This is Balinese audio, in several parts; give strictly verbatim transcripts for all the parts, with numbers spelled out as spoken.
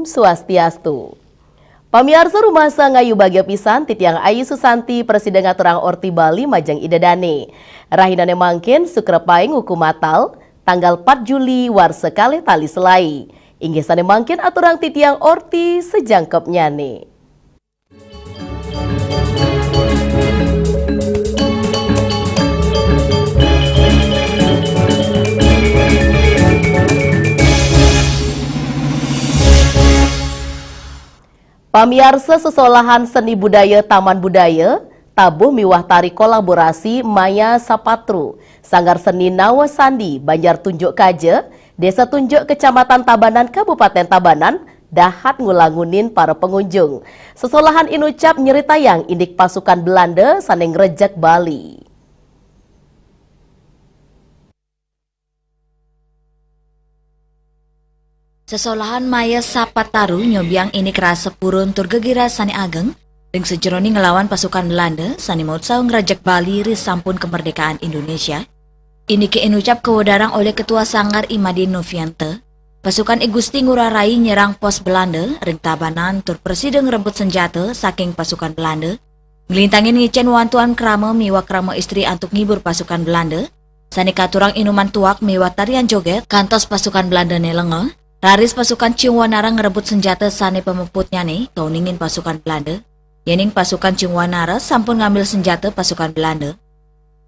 Swastiastu. Pamiarsa, rumasa ngayu bagia pisan, titiang Ayu Susanti prasida ngaturang orti Bali majeng Ida Dane. Rahinane mangkin, Sukra Paing wuku Matal, tanggal pat Juli warsa kalih tali selae. Inggih sane mangkin aturang titiang orti sajangkepnyane. Pamiarsa, sesolahan seni budaya Taman Budaya, tabuh miwah tari kolaborasi Maya Sapatru, Sanggar Seni Nawa Sandi, Banjar Tunjuk Kaja, Desa Tunjuk, Kecamatan Tabanan, Kabupaten Tabanan, dahat ngulangunin para pengunjung. Sesolahan inucap nyeritayang indik pasukan Belanda sane ngrejek Bali. Sesolahan Maya Sapataru nyobiang indik rasa purun tur gegiras sane ageng ring sajeroning nglawan pasukan Belanda sane mautsaha ngrejek Bali ri sampun kemerdekaan Indonesia. Indike inucap kawedarang olih Ketua Sanggar I Made Novianta, pasukan I Gusti Ngurah Rai nyerang pos Belanda ring Tabanan tur prasida ngrebut senjata saking pasukan Belanda, nglintangin ngicen wantuan krama miwah krama istri antuk ngibur pasukan Belanda, sane katurang inuman tuak miwah tarian joget, kantos pasukan Belandane lenga, raris pasukan Ciung Wanara ngrebut senjata sane pamuputnyane kauningin pasukan Belanda, yening pasukan Ciung Wanara sampun ngambil senjata pasukan Belanda.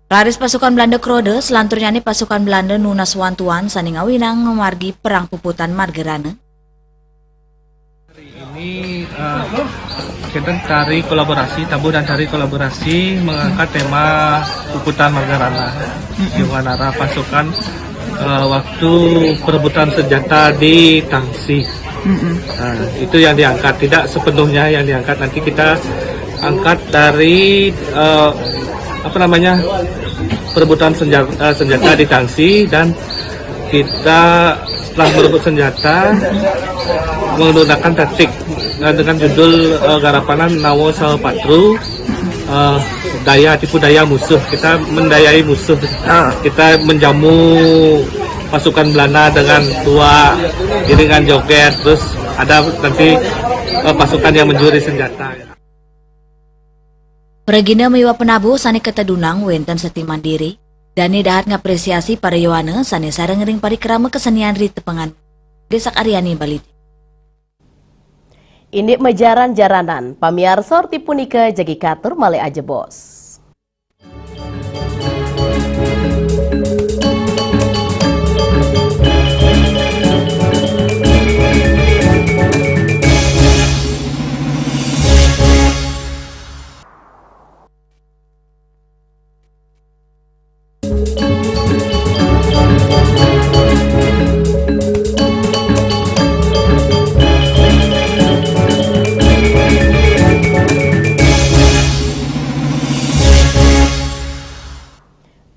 Raris pasukan Belanda kroda, selanturnyane pasukan Belanda nunas wantuan sane ngawinang ngamargi perang puputan Margarana. Hari ini, eh, kita tari kolaborasi, tabuh dan tari kolaborasi mengangkat tema puputan Margarana. Ciung Wanara pasukan, eh, waktu perebutan senjata di Tangsi. Nah, itu yang diangkat, tidak sepenuhnya yang diangkat. Nanti kita angkat dari, eh, apa namanya, perebutan senjata, eh, senjata di Tangsi, dan kita setelah merebut senjata menggunakan taktik, eh, dengan judul, eh, Garapanan Nawa Sapatru, eh, daya tipu daya musuh. Kita mendayai musuh. Ah. Kita menjamu pasukan Belanda dengan tuak, iringan joget, terus ada nanti, eh, pasukan yang mencuri senjata. Pragina miwah penabuh sane katedunang wenten sati mandiri, dane dahat ngapresiasi para yowana sane sareng ring parikrama kesenian ri tepengan. Desak Aryani, Bali. Indik majaran-jaranan, pamiarsa, orti punika jagi katur malih ajebos.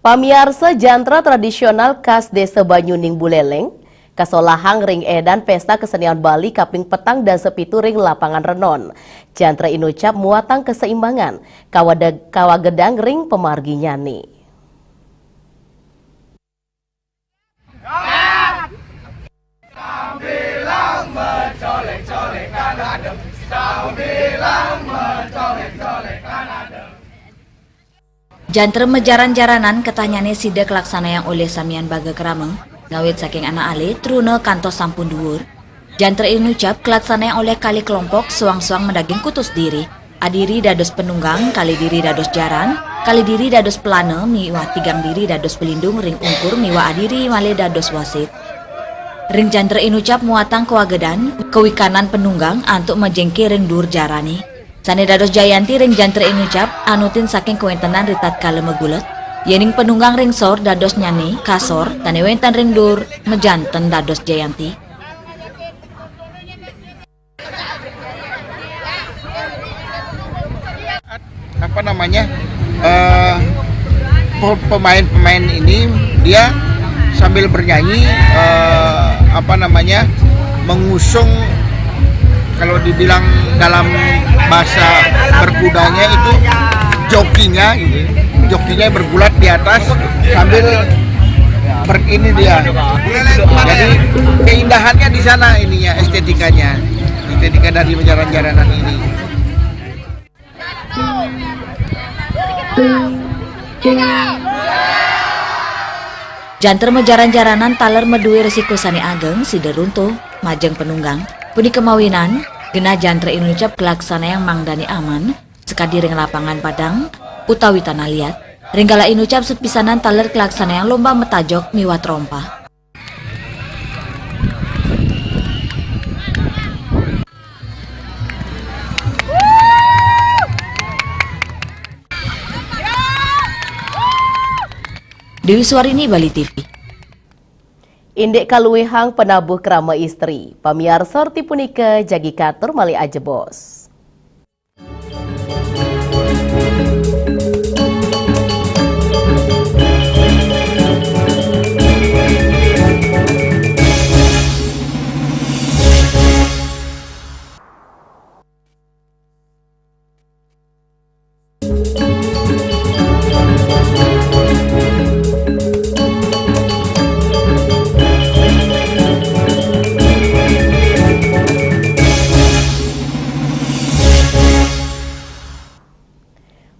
Pamiarsa, jantra tradisional khas Desa Banyuning Buleleng kasolahang ring edan Pesta Kesenian Bali kaping petang dasa pitu ring Lapangan Renon. Jantra inucap muatang keseimbangan, kawade-, kawagedang ring pamarginyane. Jantra majaran-jaranan ketahnyane sida kalaksanayang olih samian baga krama, ngawit saking anak alit, truna kantos sampun duur. Jantra inucap kalaksanayang olih kalih kelompok, suang-suang madaging kutus diri. Adiri dados penunggang, kalih diri dados jaran, kalih diri dados pelana, miwah tigang diri dados pelindung ring ungkur miwah adiri malih dados wasit. Ring jantra inucap muatang kawagedan, kawikanan penunggang antuk majengke ring duur jarane. Sane dados jayanti ring jantra inucap anutin saking kawentenan ritatkala magulet, yening penunggang ring sor dadosnyane kasor, sane wenten ring duur majanten dados jayanti. Apa namanya, eh, pe-, pemain-pemain ini dia sambil bernyanyi, eh, apa namanya, mengusung, kalau dibilang dalam bahasa berkudanya itu jokinya gitu, jokinya bergulat di atas sambil ber-, ini dia. Jadi keindahannya di sana ininya, estetikanya. Kita ini kan dari jaran-jaranan ini. Janter majaran-jaranan taler madué risiko sané ageng, sida runtuh, majeng panunggang. Punika mawinan, genah janter inucap kalaksanayang mangdané aman, sakadi ring lapangan padang utawi tanah liat. Ring kala inucap sepisanan taler kalaksanayang lomba matajog miwah trompah. Dewi Suarini, Bali T V. Indik kaluihang panabuh krama istri, pamiarsa, orti punika jagi katur malih ajebos.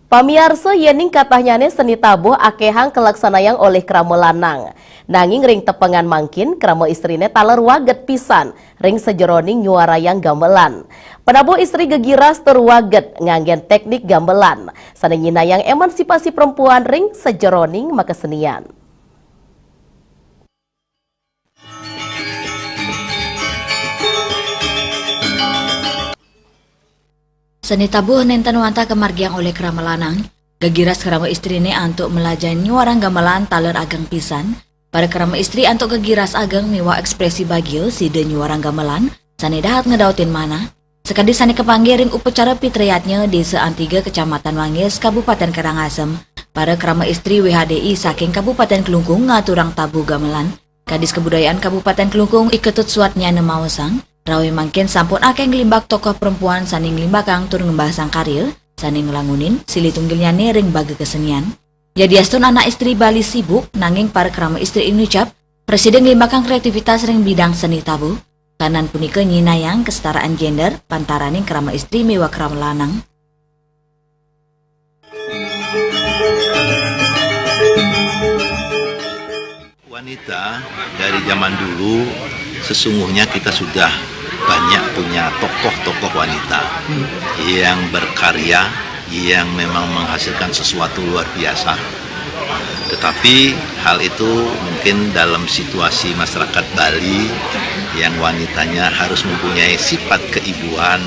Pamiarsa, yéning katahnyané seni tabuh akéhang kalaksanayang olih krama lanang. Nanging ring tepengan mangkin, krama istriné taler waget pisan ring sajeroning nyuarayang gamelan. Panabuh istri gegiras tur waget nganggén teknik gamelan, sané nyinayang emansipasi perempuan ring sajeroning makasenian. Seni tabuh nénten wantah kamargiang olih krama lanang, gegiras krama istriné antuk malajahin nyuarang gamelan taler ageng pisan. Para krama istri antuk gegiras ageng miwah ékspresi bagia sida nyuarang gamelan, sané dahat ngedautin manah. Sakadi sané kapanggih ring upacara pitrayatnya Désa Antiga, Kecamatan Manggis, Kabupaten Karangasem, para krama istri W H D I saking Kabupaten Klungkung ngaturang tabuh gamelan. Kadis Kebudayaan Kabupaten Klungkung, I Ketut Suwatnyana maosang, rawuh mangkin sampun akéh nglimbak tokoh perempuan sané nglimbakang tur ngembasang karya, sané nglangunin silih tunggilnyané ring baga kesenian. Yadiastun anak istri Bali sibuk, nanging para krama istri inucap prasida nglimbakang kreativitas ring bidang seni tabuh. Kanan punika nyinayang kesetaraan gender pantaraning krama istri miwah krama lanang. Wanita dari zaman dulu, sesungguhnya kita sudah banyak punya tokoh-tokoh wanita yang berkarya, yang memang menghasilkan sesuatu luar biasa. Tetapi hal itu mungkin dalam situasi masyarakat Bali yang wanitanya harus mempunyai sifat keibuan,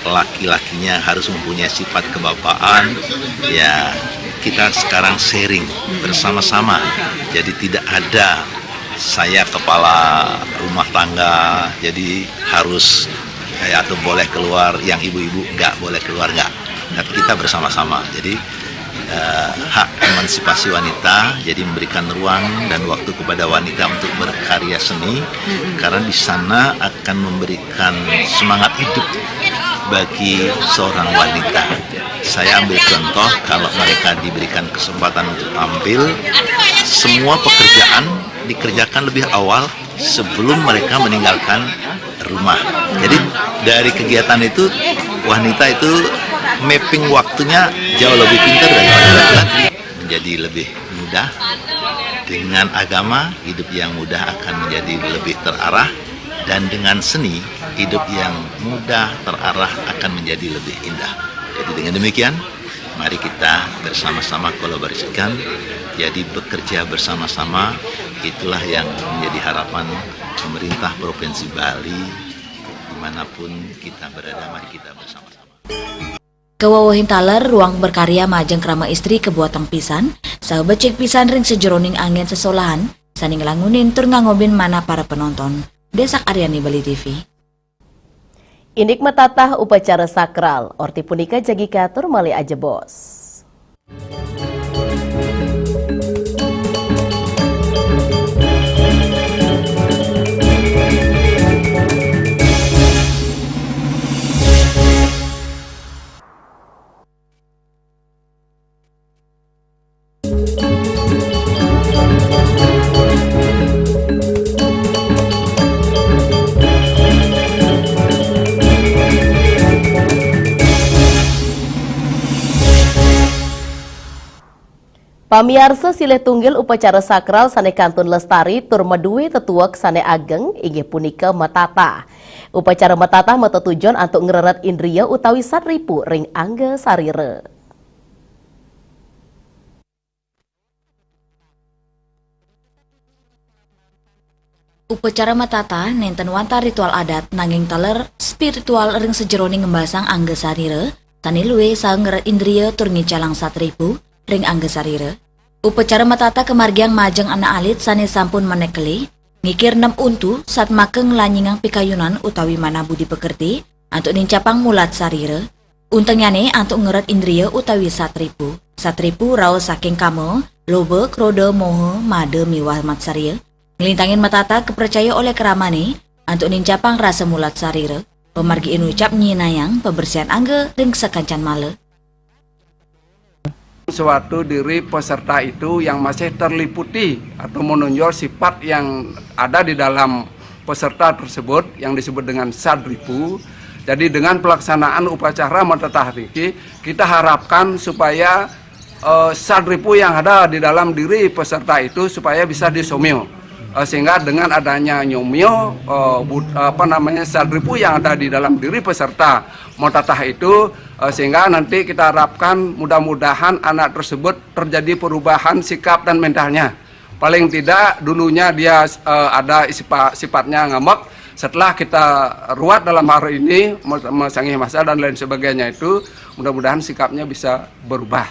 laki-lakinya harus mempunyai sifat kebapaan, ya, kita sekarang sharing bersama-sama. Jadi tidak ada saya kepala rumah tangga, jadi harus, eh, atau boleh keluar, yang ibu-ibu nggak boleh keluar, nggak. Tapi kita bersama-sama. Jadi, eh, hak emansipasi wanita, jadi memberikan ruang dan waktu kepada wanita untuk berkarya seni, karena di sana akan memberikan semangat hidup bagi seorang wanita. Saya ambil contoh, kalau mereka diberikan kesempatan untuk tampil, semua pekerjaan dikerjakan lebih awal sebelum mereka meninggalkan rumah. Jadi, dari kegiatan itu, wanita itu mapping waktunya jauh lebih pintar daripada laki-laki. Menjadi lebih mudah. Dengan agama, hidup yang mudah akan menjadi lebih terarah, dan dengan seni, hidup yang mudah terarah akan menjadi lebih indah. Jadi, dengan demikian, mari kita bersama-sama kolaborasikan. Jadi, bekerja bersama-sama, itulah yang menjadi harapan pemerintah Provinsi Bali. Dimanapun kita berada, mari kita bersama-sama. Kawewehin taler, ruang berkarya majeng krama istri kabuatang pisan, saha becik pisan ring sajeroning anggén sesolahan, sané nglangunin tur ngangobin manah para penonton. Désak Aryani, Bali T V. Indik matatah upacara sakral, orti punika jagi katur malih ajebos. Pamiarsa, silih tunggil upacara sakral sane kantun lestari tur maduwe tetuek sane ageng inggih punika matatah. Upacara matatah matetujon antuk ngreret indria utawi satripu ring angga sarira. Upacara matatah nenten wantah ritual adat nanging taler spiritual ring sajeroning ngembasang angga sarira sane luwih saha ngreret indria tur ngicalang satripu ring angga sarira. Upacara matatah kamargiang majeng anak alit sane sampun menek kelih, ngikir nem untu, satmaka nglanyingang pikayunan utawi manah budi pekerti antuk nincapang mulat sarira. Untengyane antuk ngreret indria utawi satripu. Satripu raos saking kama, loba, kroda, moha, mada miwah matsarya. Nglintangin matatah kapracaya olih kramane antuk nincapang rasa mulat sarira. Pamargi inucap nyinayang pabersihan angga ring sakancan mala. Suatu diri peserta itu yang masih terliputi atau menonjol sifat yang ada di dalam peserta tersebut yang disebut dengan sadripu. Jadi dengan pelaksanaan upacara matatah niki, kita harapkan supaya eh, sadripu yang ada di dalam diri peserta itu supaya bisa disomyo. Eh, sehingga dengan adanya nyomyo, eh, bud- apa namanya, sadripu yang ada di dalam diri peserta matatah itu, eh, sehingga nanti kita harapkan mudah-mudahan anak tersebut terjadi perubahan sikap dan mentalnya. Paling tidak dulunya dia eh, ada sipa- sifatnya ngambek. Setelah kita ruat dalam hari ini, mes- mesangih masa dan lain sebagainya itu, mudah-mudahan sikapnya bisa berubah.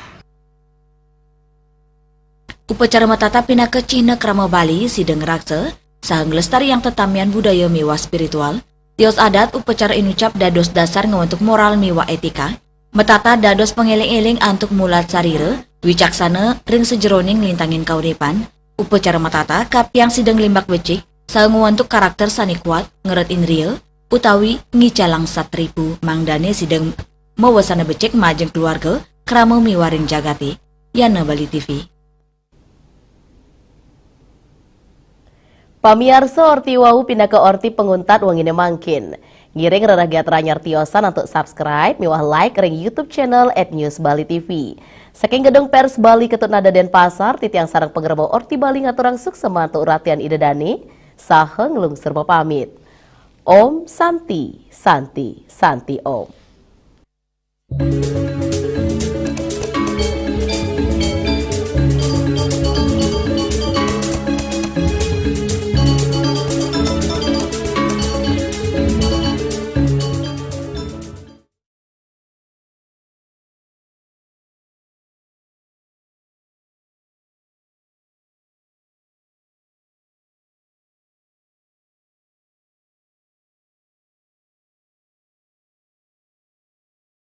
Upacara matatah pinaka cihna krama Bali sida ngraksa saha nglestariang tetamian budaya miwah spiritual. Tios adat, upacara inucap dados dasar ngwentuk moral miwah etika. Matatah dados pangeling-eling antuk mulat sarira, wicaksana ring sajeroning nglintangin kauripan. Upacara matatah kapiang sida nglimbak becik saha ngwentuk karakter sane kuat, ngreret indria, utawi ngicalang satripu mangdane sida mawasana becik majeng keluarga, krama miwah ring jagate. Yana Bali T V. Pamiarsa, orti wau pinaka orti panguntat wengine mangkin. Ngiring rereh gatra anyar tiosan antuk subscribe miwah like ring YouTube channel at News Bali T V. Saking Gedung Pers Bali Ketutanada Denpasar, titiang sareng pangreba Orti Bali ngaturang suksema antuk ratian Ida Dane saha nglungsur pamit. Om Santi, Santi, Santi Om.